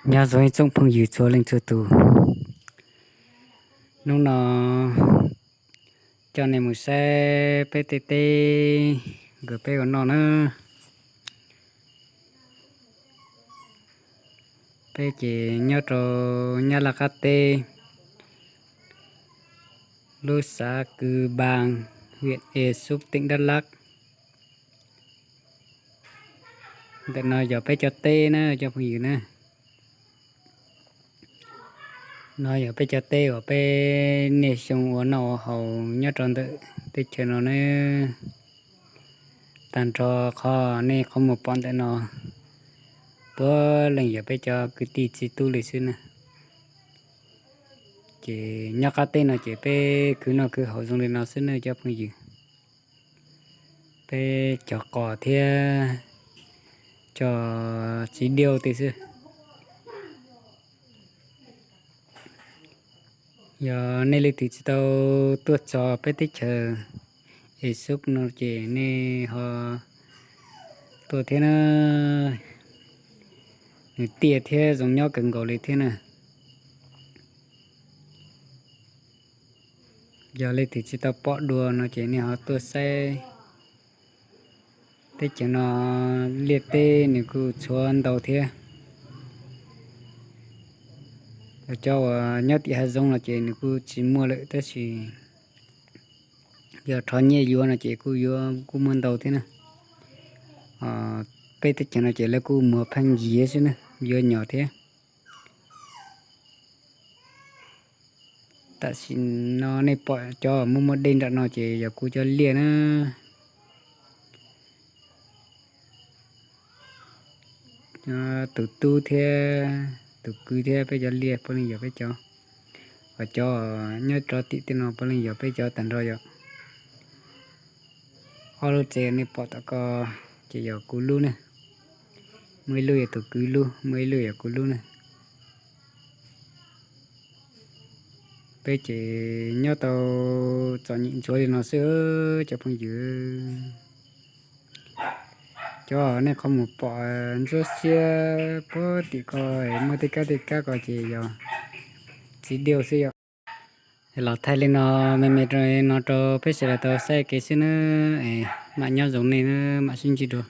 Nyob zoo ib tsoom phooj ywg txhua leej txhua tus, hnub no coj nej mus saib peb tej teb nkawd peb ua noj na. Peb ces nyob rau Nyab Laj qab teb, lub xav Kws Npas, hwm Es Xub, teem Dab Lab. Ntawm no yog peb cov teb na cov phooj ywg na. No yog peb cov teb uas peb niaj xyoo ua noj ua haus nyob rau ntawm teb chaws no na. Tag nrho qhov nej qhov muag pom ntawm no puav leej yog peb cov kwv tij txiv tub li xwb na. Ces nyob qab teb no ces peb khwv noj khwv haus zoo li no xwb na cov phooj ywg. Peb cog qos thiab cog txiv diau tej xwb. Yog nej leej twg tsis tau tuaj txog peb teb chaws Es Xub no ces nej ho tuaj thiab na, nws tiaj thiab zoo nyob kawg nkaus li thiab na. Yog leej twg tsis tau pom dua no ces nej ho tuaj saib. Teb chaws no liaj teb nws kuj tshuav ntau thiab. Cov uas nyob tim hav zoov no ces nws kuj tsis muaj lawm tab sis yog rho nyiaj yuav no ces kuj yuav kuj muaj ntau thiab na. Peb teb chaws no ces lawv kuj muag pheej yig xwb na, yuav nyom thiab. Tam sim no nej pom cov muaj muaj dej nram no ces yog kuv cov liaj na. Tus tub thiab tus kwv thiab peb cov liaj puav leej yog peb cov. Ho cov nyob rov tim tej no puav leej yog peb cov tag nrho yom. Ob lub tsev nej pom tom ko ces yog kuv lub ne. Muaj ib lub yog tus kwv lub, muaj ib lub yog kuv lub ne. Peb ces nyob tau txom nyem ntsuav li no xwb cov phooj ywg. Cov nej qhov mus pom ntsuab xiab puag tim ko muaj tej kab tej kab ko ces yog txiv diau xwb yom. Los thaij li no me me no rau peb sawv daws tau saib kev xwb na. Mam nyob zoo nej na, mam sib ntsib dua.